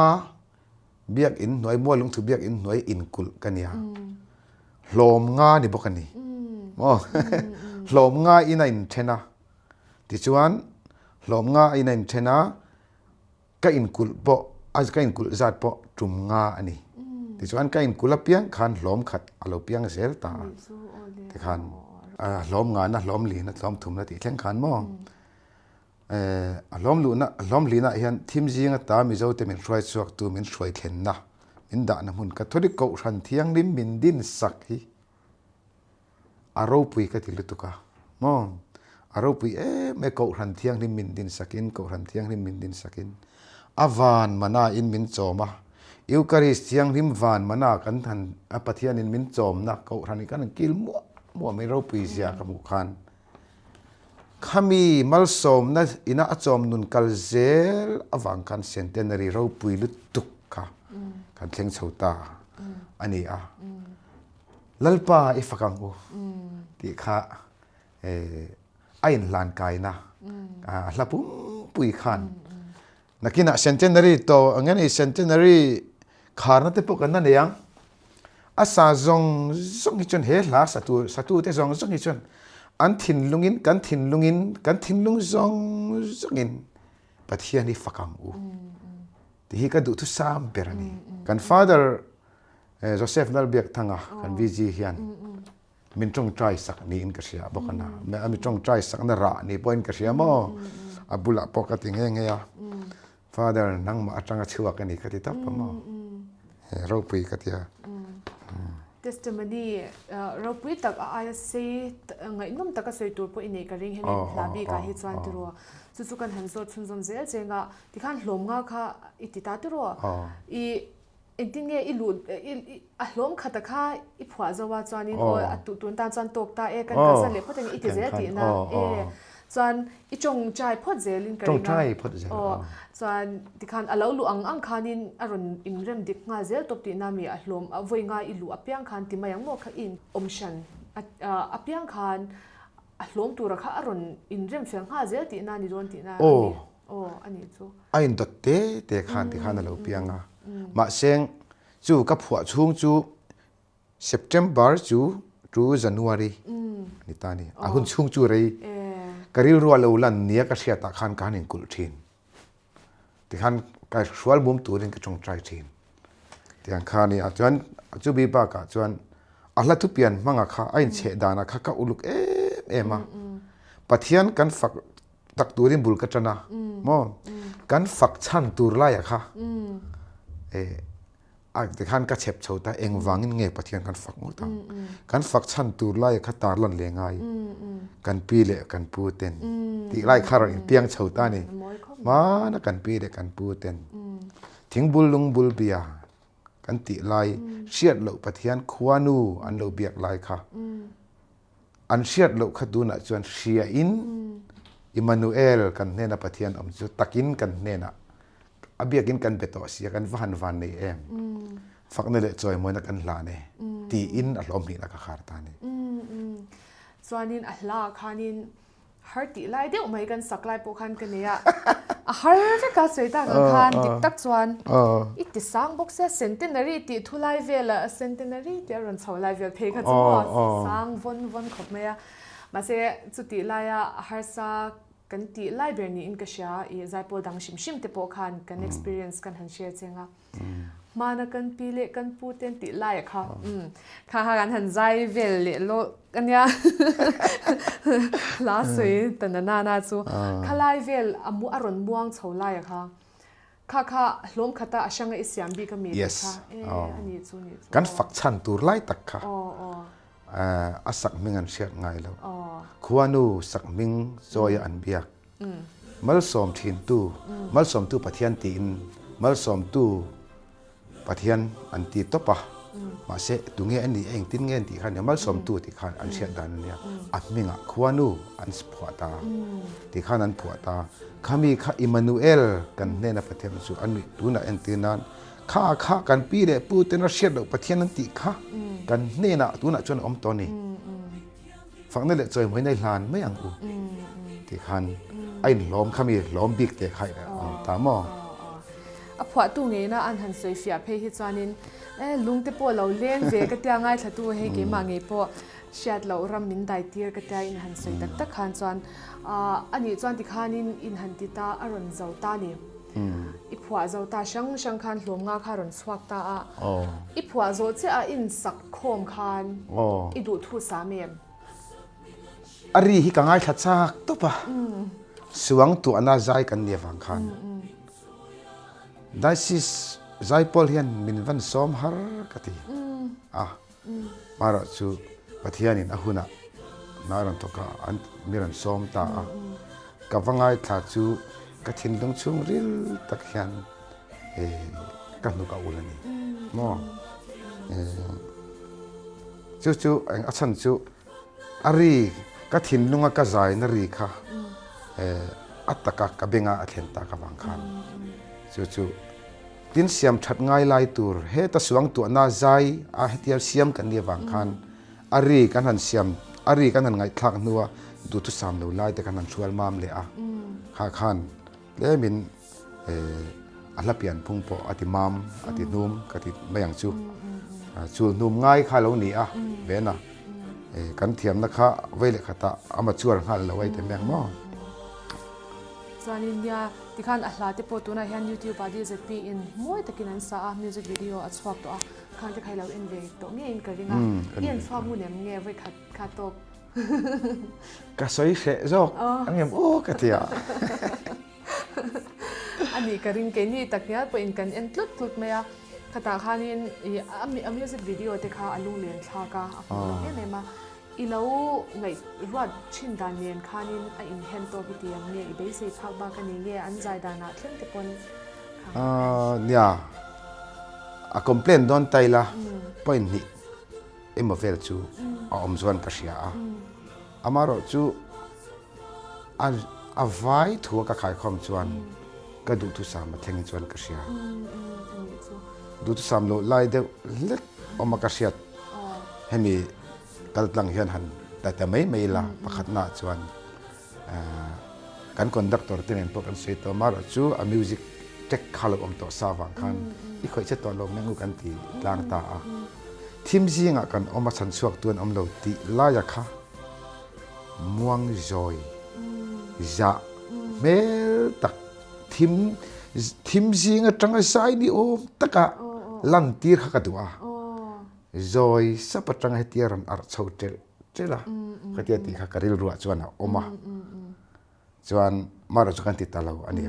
biakinn hnuai Mualungthu biakinn hnuai inkulh ka nia. Hlawm nga ni bawk a ni. Maw? Hlawm nga in a inthen a. Tichuan hlawm nga in a inthen a. Ka inkulh pawh a ka inkulh zat pawh tum nga a ni. Tichuan ka inkulh apiang khan hlawm khat a lo piang zel ta a. Tikhan hlawm ngana hlawm lina hlawm thumna tih thleng khan maw a hlawm luhna hlawm lina hian thim zing ata Mizo te min hruai chhuak tu min hruai thlenna min dahna hmun Catholic Kohhran Thianghlim min din sak hi A ropui ka ti lutuk a maw? A ropui em e Kohhran Thianghlim min din sakin, Kohhran Thianghlim min din sakin a van mana in min chawm a, Eucharist Thianghlim van mana kan han a Pathianin min chawmna Kohhran hi kan han kil muah muah mai ropui zia ka hmuh khan khami malsawmna ina a chawm nun kal zel avang khan Centenary ropui lutuk kha kan thleng chho ta a ni a. Lalpa i fak ang u tih kha a inhlan kaina a hla pumpui khan nakinah centenary to eng nge ni centenary kharna te pawh kan la nei ang a sa zawng zawng hi chuan he hla satu satu te zawng zawng hi chuan. An thinlungin, kan thinlungin, kan thinlung zawng zawngin Pathian hi fak ang u. Ti hi ka duhthusam ber a ni. Kan Father Joseph Lalbiakthanga, kan VG hian min tawngtai sak niin ka hria bawk a na. A mi tawngtai sakna rah ni pawhin ka hria maw? A bulah pawh ka ti nghe nghe a. Father, nangmah atanga chhuak a ni ka ti tawp a maw? Ropui ka ti a. Testimony ropui tak a aia sei ngaihnawm taka sawi tur pawh i nei ka ring hemi hla bikah hi chuan tiraw. Chu chu kan han zawt chhunzawm zel cheng a, tikhan hlawm nga kha i ti ta tiraw. I engtin nge i luh a hlawm khata kha i phuah zo a chuanin aw a tun tan chuan tawk ta e kan kalsan leh phawt ang i ti zel tihna e. Chuan i tawngtai phawt zelin ka ring a. Tawngtai phawt zel aw. Chuan tikhan a lo luh ang ang khanin a rawn inrem dik nghal zel tawp tihna mi a hlawm a vawi ngai i luh apiang khan ti mai ang maw kha i awm hran apiang khan a hlawm tura kha a rawn inrem fel nghal zel tihna a ni dawn tihna a ni. Aw a nih chu. A indawt te te khan tikhan a lo piang a. Mahse chu ka phuah chhung chu September chu to January ni ta ni. A hun chhung chu rei ka rilru a lo lan nia ka hriatah khan ka han inkulh thin. Tikhan ka hrual mum turin ka tawngtai thin. Tiang kha ni a chuan chu bi bakah chuan a hla thupian hmanga kha a inchheh danah kha ka uluk em em a. Pathian kan fak tak turin bul ka tan a maw? Kan fak chhan tur laiah kha A tikhan ka chep chho ta engvangin nge Pathian kan fak ngawt ang. Kan fak chhan tur lai kha tar lan leh ngai. Kan pi leh kan pu ten tih lai kha rawn inpiang chho ta ni. Hmana kan pi leh kan pu ten thingbul lungbul bia kan tih lai hriat loh Pathian khuanu an lo biak lai kha an hriat loh kha tunah chuan hria in Immanuel kan hnena Pathian awm chu takin kan hnenah a biakin kan be tawh sia kan va han van nei em fakna leh chawimawina kan hlan e tiin a hlawm hnihna ka khar ta ni. Chuanin a hla khanin har tih lai deuh mai kan sak lai pawh khan ka nei a, a har vek a sawi tak ang khan dik tak chuan i ti sang bawk sia centenary tih thu lai vel a centenary tih a rawn chho lai vel phei kha chu maw sang vawn vawn khawp mai a mahse chutih laia a harsa kan tih lai ber niin ka hria i zaipawl dang hrim hrim te pawh khan kan experience kan han share cheng a. Hmana kan pi leh kan pu te an tih lai kha kha kha kan han zai vel leh lawk a nia hla sawi ta na na chu khalai vel a mu a rawn muang chho lai a kha kha kha hlawm khata a hranga i siam bik a mi te kha e a nih chu nih chu kan fak chhan tur lai tak kha a sak hming an hriat ngai lo khuanu sak hming chawi a an biak Malsawm thintu, Malsawmtu Pathian tiin Malsawmtu Pathian an ti tawp a, mahse tunge a nih engtin nge an tih khan Malsawmtu tih khan an hriat dan a nia, a hmingah Khuanu an phuah ta tih khan an phuah ta. Khami kha Immanuel kan hnena Pathian chu a nuih tunah entir nan kha kha kan pi leh pu ten a hriat loh Pathian an tih kha kan hnenah tunah chuan a awm tawh a ni. Fakna leh chawimawi nei hlan mai ang u tih khan a inhlawm kha mi hlawm bik te kha a awm ta maw? A phuahtu ngeina an han sawi fiah phei hi chuanin e lungte pawh lo leng ve ka tia ngaithlatu hei keimah ngei pawh hriat loh ram min dai tir ka tia in han sawi tak tak khan chuan anih chuan tikhanin in han ti ta a rawn zo ta ni. I phuah zo ta hrang hrang khan hlawm nga kha rawn chhuak ta a, i phuah zawh chiah a insak khawm khan i duh thu sam em? A ri hi ka ngaithla chak tawp a, suang tuahna zai kan nih avang khan Diocese zaipawl hian min van sawm har ka ti a. Hmarah chu Pathianin a hunah hna a rawn thawk a, an mi rawn sawm ta a. Ka va ngaithla chu ka thinlung chhung ril tak hian ka hnuk a ul a ni maw? Chu chu eng a chhan chu a ri ka thinlunga ka zaina ri kha a taka ka benga a thlen tak avang khan chu chu Tin siam that ngai lai tur heta suang tuahna zai a hetia siam kan nih avang khan a ri kan han siam a ri kan han ngaihthlak hnua duhthusam lo lai te kan han hrual mam leh a kha khan tlemin a hla pian phung pawh a ti mam a ti hnum ka ti mai ang chu chul hnum ngai kha lo ni a ven a. Kan thiamna kha vei leh khatah a mature nghal lo a i ti mek maw? Chuanin nia tikhan a hla te pawh tunah hian YouTube ah DZP in mawi takin an sa a, music video a chhuak tawh a, khang te kha i lo en ve tawh ngeiin ka ring a, i en chhuak ngun em nge vawi khat kha tawk? Ka sawi hreh zawk ang em aw ka ti a. A nih ka ring keini takngial pawhin kan en tlut tlut mai a, khatah khanin ih a music video te kha a lunglen thlak a, a hmuh nawm em em a, i lo ngaih ruat thin dan nen khanin a inhen tawk i ti ang nge, i beisei phak bak a ni nge an zai danah thleng te pawn kha. Nia, a complaint dawn ta ila point hnih emaw vel chu a awm chuan ka hria a, amaherawhchu A a vai thu a ka khaikhawm chuan ka duhthusam a thleng chuan ka hria. Duhthusam loh lai deuh hlek awm a ka hriat hemi kaltlang hian han ta ta mai mai la pakhatna ah chuan kan conductor te nen pawh kan sawi tawh amaherawh chu a music track kha lo awm tawh sa avang khan i khawih che tawh lo meng u kan ti tlang ta a. Thim zingah kan awm a chhanchhuak tu an awm lo tih laia kha Muang zawi zah hmel tak thim thim zing atanga zai ni awm taka lantir kha ka duh a, zawi sap atanga hetia rawn arh chho telh telh a, khatia tih kha ka rilruah chuan a awm a, chuan marawh chu kan ti ta lo a ni,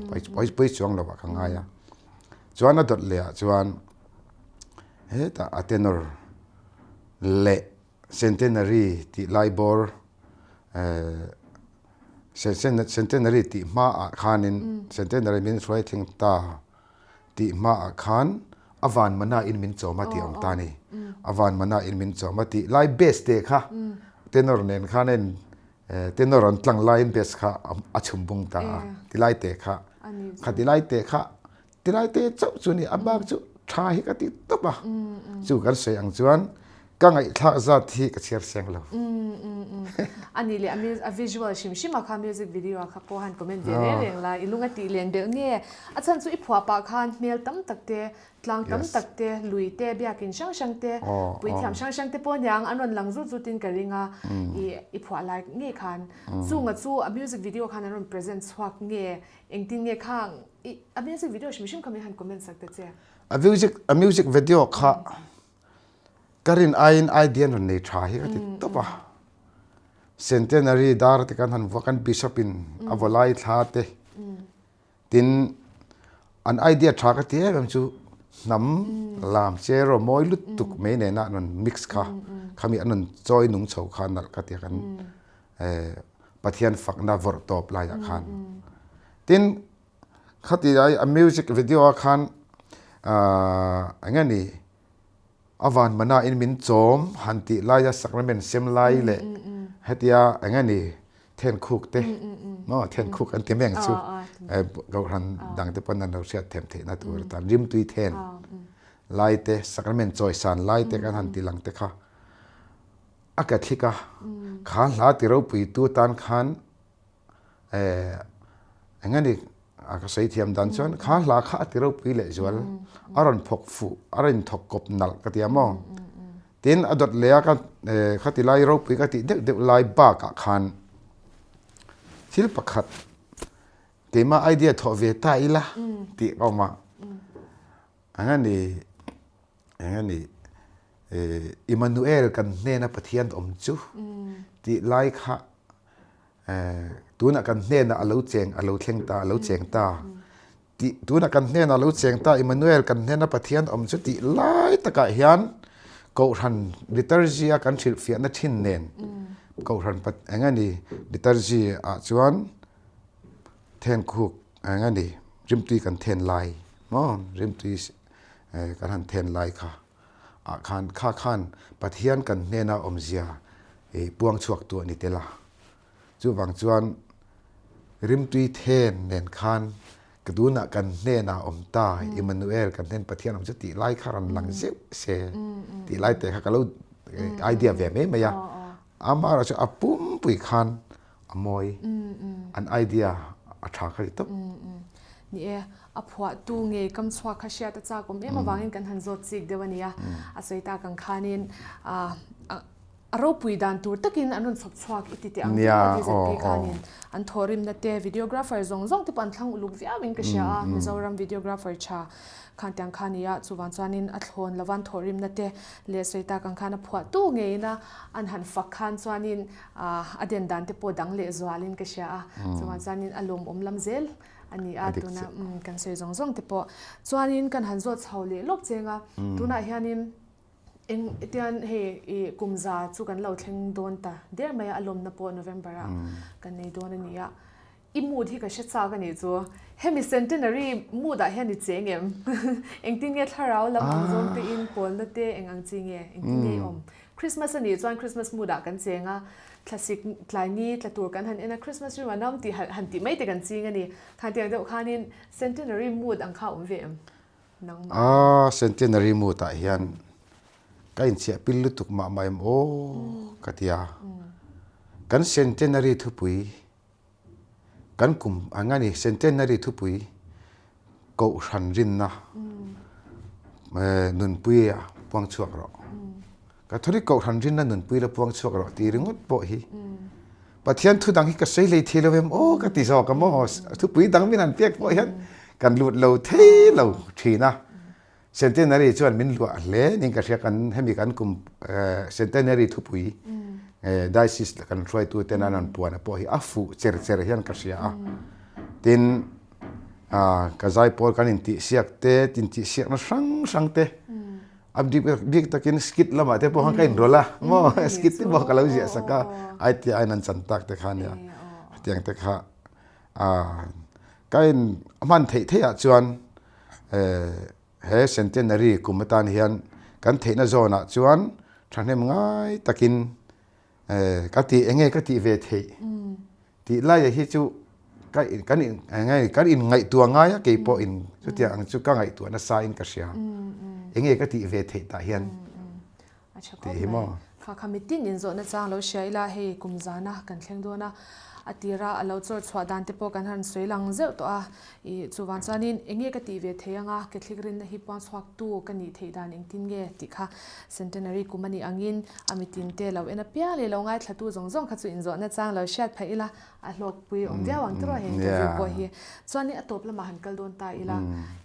pawi chuang lo ah ka ngai a, chuan a dawt leh ah chuan hetah a tenor leh Centenary tih lai bawr Centenary tih hmaah khanin Centenary min hruai thleng ta tih hmaah khan a van mana in min chawm a tih awm ta a ni. A van mana in min chawm a tih lai base te kha tenor nen khan en tenor an tlang laiin base kha a chhum bung ta a tilai te kha kha tilai te kha Tilai te chauh chu ni a bak chu tha hi ka ti tawp a, chu kan sawi ang chuan ka ngaihthlak zat hi ka chhiar seng lo. A nih leh a visual hrim hrim a kha music video ah kha pawh han comment ve reng reng la, i lung a tih len belh nge? A chhan chu i phuah pah khan hmel tam tak te, tlang tam tak te, lui te, biakin hrang hrang te, puithiam hrang hrang te pawh aniang an rawn lang zut zut in ka ring a, i phuah lai ngei khan. Chunga chu a music video khan an rawn present chhuak nge? Engtin nge khang i a music video hrim hrim kha min han comment sak ta che. A music a music video kha ka rin aiin idea an rawn nei tha hi ka ti tawp a. Centenary dar te kan han vuah kan bishop in a vaw lai thla te tin an idea tha ka ti em em chu hnam lam cheraw mawi lutuk mai nena an rawn mix kha khami an rawn chawi nung chho kha nalh ka ti a kan Pathian fakna vawrh tawp laiah khan. Tin, khati ai a music video ah khan eng nge ni a van mana in min chawm han tih laia sacrament sem lai leh hetia eng nge ni then khuk te maw then khuk an ti mai ang chu kohhran dang te pawn an lo hriat them theihna tur atan rimtui then lai te sacrament chawisan lai te kan han ti lang te kha. A ka thlik a, kha hla ti ropuitu tan khan eh eng nge ni a ka sawi thiam dan chuan kha hla kha a ti ropui leh zual a rawn phawk fuh a rawn thawk kawp nalh ka ti a maw tin a dawt leh a ka eh khati lai ropui ka tih deuh deuh lai bakah khan thil pakhat keimah idea thawh ve ta ila tih ka awm a eng nge ni. Eng a nih? Immanuel kan hnena Pathian awm chu tih lai kha tunah kan hnenah a lo cheng a lo thleng ta a lo cheng ta tih tunah kan hnenah a lo cheng ta Immanuel kan hnena Pathian awm chu tih lai takah hian Kohhran liturgy a kan hrilhfiahna thin nen Kohhran eng a ni liturgy ah chuan thenkhuk eng a ni rimtui kan then lai maw rimtui kan han then lai kha ah khan kha khan Pathian kan hnena awmzia ih puang chhuak tu a ni tel a, chuvang chuan rimtui then nen khan ka tunah kan hnenah awm ta Emmanuel kan hnen Pathian awm chu tih lai kha rawn lang zeuh se tih lai te kha ka lo idea ve mai mai a, amaherawh chu a pumpui khan a mawi an idea a tha kha ti tawp. Ni e, a phuahtu ngei kam chhuak kha hriat a chak awm em avangin kan han zawt chik deuh a nia. A sawi tak ang khanin ah. A ropui dan tur takin an rawn chhawp chhuak i ti teh ang tih pawh DZP khanin an thawhrimna te videographer zawng zawng te pawh an thlang uluk viauin ka hria a, Mizoram videographer tha khan tiang kha nia chuvang chuanin a thlawn lovan thawhrimna te leh sawi tak ang khan a phuahtu ngeiin a an han fak khan chuanin a den dan te pawh dang leh zualin ka hria a, chuvang chuanin a lawmawm lam zel a ni a tuna kan sawi zawng zawng te pawh chuanin kan han zawt chho leh lawk cheng a, tunah hianin. Eng tian hei i kum za chu kan lo thleng dawn ta der mai a, a lawmna pawh November ah kan nei dawn a ni a. I mood hi ka hre chak a nih chu. Hemi centenary mood ah hian i cheng em? Engtin nge thlarau lam ang zawng te in pawlna te eng ang chi nge? Engtin nge i awm? Christmas a nih chuan Christmas mood ah kan cheng a, thlasik tlai ni tla tur kan han en a, Christmas rim a nam tih han tih mai te kan ching a ni. Khatiang deuh khanin centenary mood ang kha a awm ve em? A centenary mood ah hian ka inchhiah pil lutuk mah mah em aw ka ti a. Kan centenary thupui kan kum ang a ni centenary thupui kohhran rinna nunpui a puang chhuak rawh. Catholic kohhran rinna nunpui la puang chhuak rawh tih ringawt pawh hi Pathian thu dang hi ka sawi hlei thei lo em aw ka ti zawk a maw thupui dang min han pek pawh hian kan lut lo thei lo thin a. Centenary chuan min luah hle ning ka hria kan hemi kan kum centenary thupui diocese kan hruaitu ten an rawn puan a pawh hi a fuh cher cher hian ka hria a. Tin ka zaipawl kan intihsiak te intihsiakna hrang hrang te A bik takin skit lamah te pawh khan ka inrawlh a, maw skit te pawh ka lo ziah sak a, ITI in an chan tak te kha nia, hetiang te kha ka in hman theih theih ah chuan he centenary kum atan hian kan theihna zawn ah chuan thahnem ngai takin ka tih enge ka tih ve theih Tih laia hi chu ka kan in nge kan in ngaihtuah ngai a kei pawh in chutiang ang chu ka ngaihtuah nasa in ka hria. Enge ka tih ve theih tah hian A tha khawp mai. Kha kha mitin in zawhna chang lo hria ila hei kum zana kan thleng dawn a, a tira a lo chawr chhuah dan te pawh kan han sawi lang zeuh tawh a. Ih chuvang chuanin enge ka tih ve thei anga Catholic rinna hi puang chhuak tu ka nih theih dan engtin nge tih kha Centenary kum a nih angin a mitin te lo en apiang leh lo ngaithlatu zawng zawng kha chu inzawhna chang lo hriat phah ila a hlawkpui awm viau ang tiraw hei interview pawh hi. Chuanin a tawp lamah han kal dawn ta ila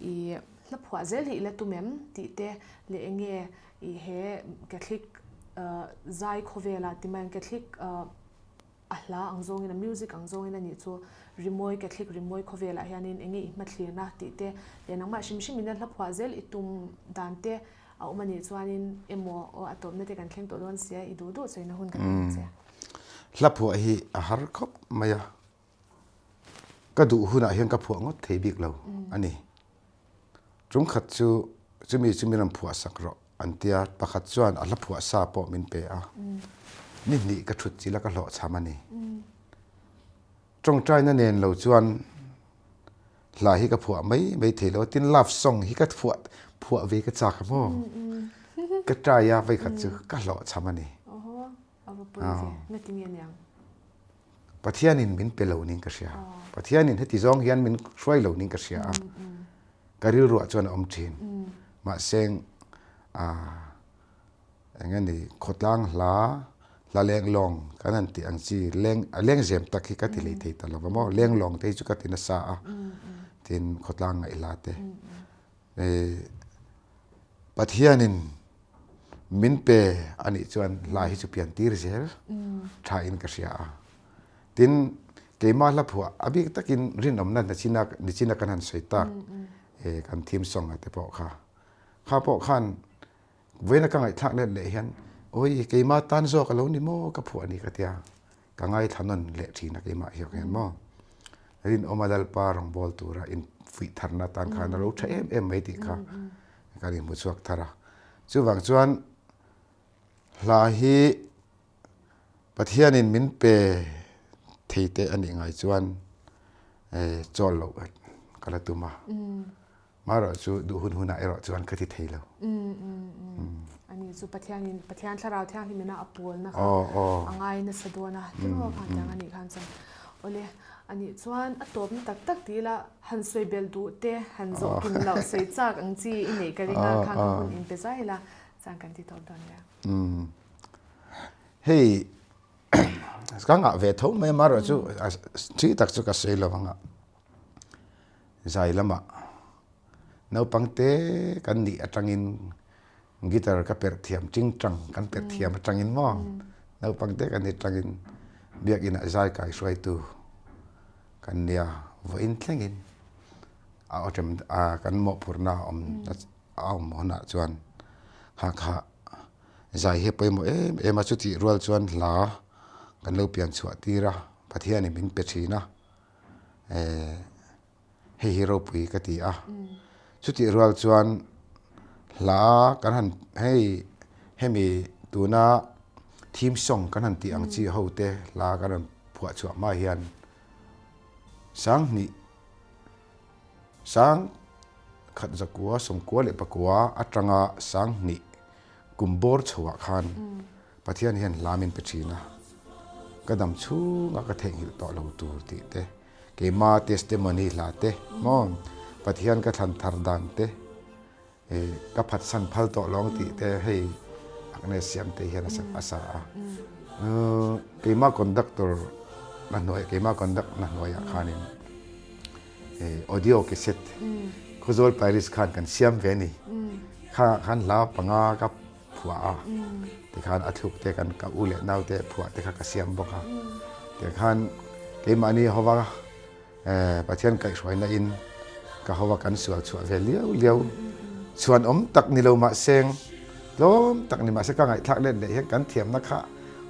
ih hla phuah zel hi ila tum em tih te leh enge ih he Catholic zai khawvelah ti mai ang Catholic A hla ang zawngin, a music ang zawngin a nih chu. Rimawi, Catholic rimawi khawvelah hianin enge i hmathlirna tih te leh nangmah hrim hrimin a hla phuah zel i tum dan te a awm a nih chuanin emaw aw a tawpna te kan thleng tawh dawn sia i duh duh sawina hun kan hmang che. Hla phuah hi a har khawp mai a, ka duh hunah hian ka phuah ngawt thei bik lo a ni. Chungkhat chu chumi chu min rawn phuah sak rawh an tia, pakhat chuan a hla phuah sa pawh min pe a, ni hnih ka thut chilh a ka hlawhchham a ni. Tawngtaina nen lo chuan hla hi ka phuah mai mai thei lo, tin love song hi ka phuah phuah ve ka chak a maw? Ka try a vawikhat chu ka hlawhchham a ni. Pathianin min pe lo ning ka hria. Pathianin heti zawng hian min hruai lo ning ka hria a. Ka rilruah chuan a awm thin. Mahse eng nge ni khawtlang hla, hla lenglawng kan han tih ang chi leng a lengzem tak hi ka ti hlei thei ta lo va maw. Lenglawng te hi chu ka ti nasa a. Tin khawtlang ngaih hla te. Pathianin min pe a nih chuan hla hi chu pian tir zel tha in ka hria a. Tin, keimah hla phuah a bik takin rinawmna nachina nichina kan han sawi tak kan theme song a te pawh kha. Kha pawh khan vawiina ka ngaihthlak let leh hian awi keimah tan zawk a lo ni maw ka phuah a ni ka tia. Ka ngaithla nawn leh thin a keimah hian hian maw Rinawma Lalpa rawngbâwl tura infuih tharna atan khan a lo tha em em mai tih kha kan inhmu chhuak thar a. Chuvang chuan hla hi Pathianin min pe thei teh a nih ngai chuan chawl loh ka la tum a. Marawh chu duh hun hunah erawh chuan ka ti thei lo. Ani chu Pathianin Pathian thlarau thianghlim ina a pawlna kha a ngai nasa dawn a tiraw khan tiang anih khan chuan awle anih chuan a tawpna tak tak ti ila han sawi belh duh te han zawh kim loh sawi chak ang chi i neih ka ring a khan ka hun inpe zai ila chuan kan ti tawp dawn nia. Hei ka ngah ve tho mai amaherawh chu thi tak chu ka sawi lo ang a, zai lamah naupang te kan nih atangin guitar ka perh thiam ting tang kan perh thiam atangin maw naupang te kan nih atangin biakinah zai kai hruaitu kan nia vawiin thlengin a awrem kan mawhphurhna a awm a awm hunah chuan kha kha Zai hi a pawimawh em em a, chutih rual chuan hla kan lo pian chhuah tir a, Pathianin min pe thin a, eh hei hi ropui ka ti a. Chutih rual chuan hla kan han hei hemi tuna theme song kan han tih ang chi ho te hla kan rawn phuah chhuah hma hian Sanghnih Sang khat zakua sawmkua leh pakua atanga sanghnih kum bawr chhoah khan Pathian hian hla min pe thin a, ka dam chhunga ka theihnghilh tawh lo tur tih te, keima testimony hla te maw Pathian ka thlan thar dan te, Ka phatsan phal tawh lawng tih te hei Agnes Siamte hian a sa a. Keimah conductor na hnuai keimah conduct na hnuaiah khanin audio cassette Khawzawl Parish khan kan siam ve a ni. Kha khan hla panga ka phuah a tikhan a thluk te kan ka u leh nau te phuah te kha ka siam bawk a. Tikhan keimahni hova Pathian kaihhruaina in ka ho a kan sual chhuah ve liau liau. Chhuan awm tak ni lo mahseng, tlawm tak ni mahse ka ngaihthlak let leh hian kan thiamna kha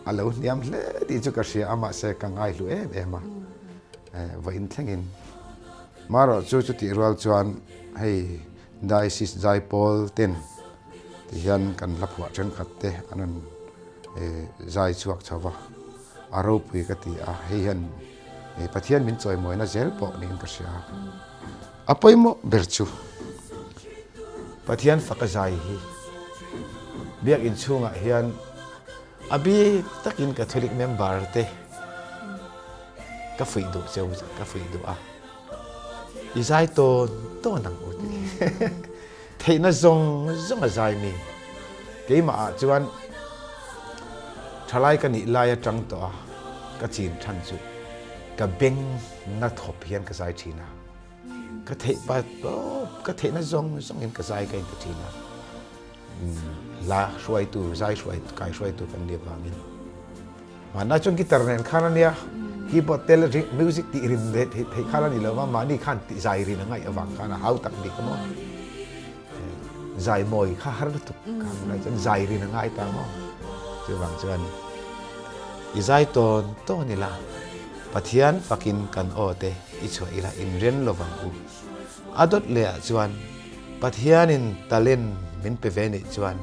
a lo hniam hle tih chu ka hria a mahse ka ngaihlu em em a. Vawiin thlengin marawh chu chutih rual chuan hei Diocese Zaipawl ten ti hian kan hla phuah thenkhat te an rawn zai chhuak chho va, a ropui ka ti a, hei hian Pathian min chawimawina zel pawh niin ka hria. A pawimawh ber chu Pathian faka zai hi biakinn chhungah hian a bik takin Catholic member te ka fuih duh cheu ka fuih duh a. I zai tawn tawn ang u tih theihna zawng zawng a zai mi. Keimah ah chuan thalai ka nih lai atang tawh a ka chin than chu ka beng na thawp hian ka zai thin a. Ka theih pa tawp ka theihna zawng zawng in ka zai ka in ti thin a. Hla hruaitu zai hruai kai hruaitu kan nih avangin. Mahna chuan guitar nen khan a nia, keyboard te leh music tih rin leh theih khan a ni lo va, mahni khan tih zai rin a ngaih avang khan a hau tak bik a maw. Zai mawi kha har lutuk kha lai chuan zai rin a ngai ta maw. Chuvang chuan i zai tawn tawn ila, Pathian fakin kan aw te i chhuah ila inren lovang u. A dawt leh ah chuan Pathianin talent min pe ve nih chuan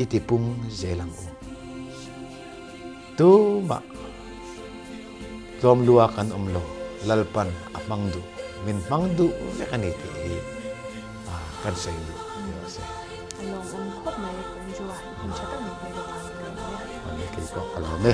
i ti pung zel ang u. Tumah tlawmlua kan awm lo, Lalpan a hmang duh, min hmang duh vek a ni tih hi kan sawi duh ni rawh se. A lawmawm khawp mai kan ju a, i hun tha tak nei hmel avangin ka lawm e. Awle kei pawh ka lawm e.